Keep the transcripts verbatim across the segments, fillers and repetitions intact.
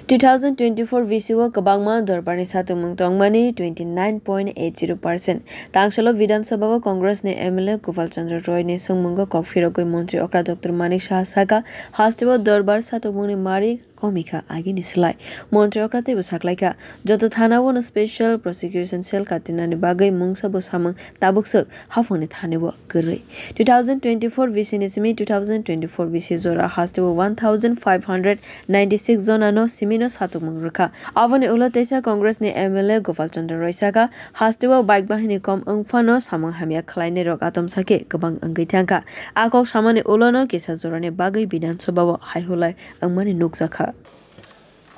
Two thousand twenty-four B C o kwbangma dorbarni satokmung tongmani twenty nine point eight zero percent. Tangsalo Bidhan Sabha o Congress ni M L A Gopal Chandra Roy ni swngmungo kok phirogwi Montri okra Doctor Manik Saha sakha, hasteo dorbar satokmungni mari komikha agini slai. Montri okra teibo saklaikha, joto thana o no special prosecution cell katinani bagwi mungsa bo samung tabuk swk haphangni thani o kwrwi. Two thousand twenty-four B C ni simi two thousand twenty-four B C jora hasteo one thousand five hundred ninety-six jona no simi no satokmung rwkha. Aboni ulo teisa Congress ni M L A Gopal Chandra Roy sakha, hasteo bike bahini kom wngphano samung hamya khlainai rok atom sakhe kwbang wngwi thangkha. A kok samani ulo no kisa jorani bagwi Bidhan Sabha o hai hulai wngmani nukjakha.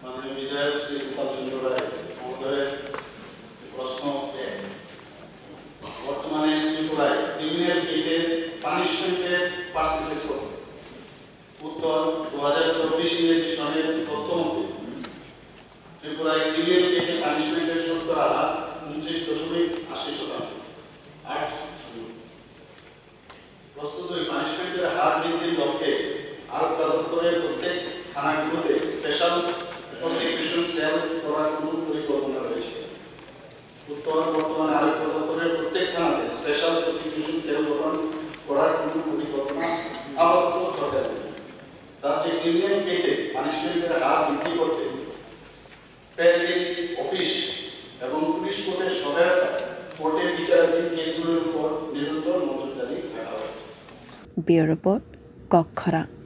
মাননীয় বিধায়ক শ্রী গোপাল চন্দ্র রায় মহোদয়ের প্রশ্ন এক। বর্তমানে ত্রিপুরায় ক্রিমিনাল কেসের পানিশমেন্টের পার্সেন্টেজ কত? উত্তর, দু হাজার চব্বিশ ইংরেজি সনের তথ্য মতে ত্রিপুরায় ক্রিমিনাল কেসের পানিশমেন্টের শতকরা হার ঊনত্রিশ দশমিক আশি শতাংশ। আট শূন্য। প্রস্তুত ওই পানিশমেন্টের হার বৃদ্ধির লক্ষ্যে আরক্ষা দপ্তরের প্রত্যেক থানাগুলোতে স্পেশাল প্রসিকিউশন সেল করার কোনো পরিকল্পনা রয়েছে। উত্তর, বর্তমানে আরক্ষা দপ্তরের প্রত্যেক থানাতে স্পেশাল প্রসিকিউশন সেল গঠন করার কোনো পরিকল্পনা আপাতত সরকারের নেই। রাজ্যে ক্রিমিনাল কেসে পানিশমেন্টের হার বৃদ্ধি করতে প্যারালিল অফিস এবং পুলিশ কোর্টের সহায়তা, কোর্টের বিচারাধীন কেসগুলোর উপর নিরন্তর নজরদারি রাখা হয়। Bureau Report, Kokkhorang.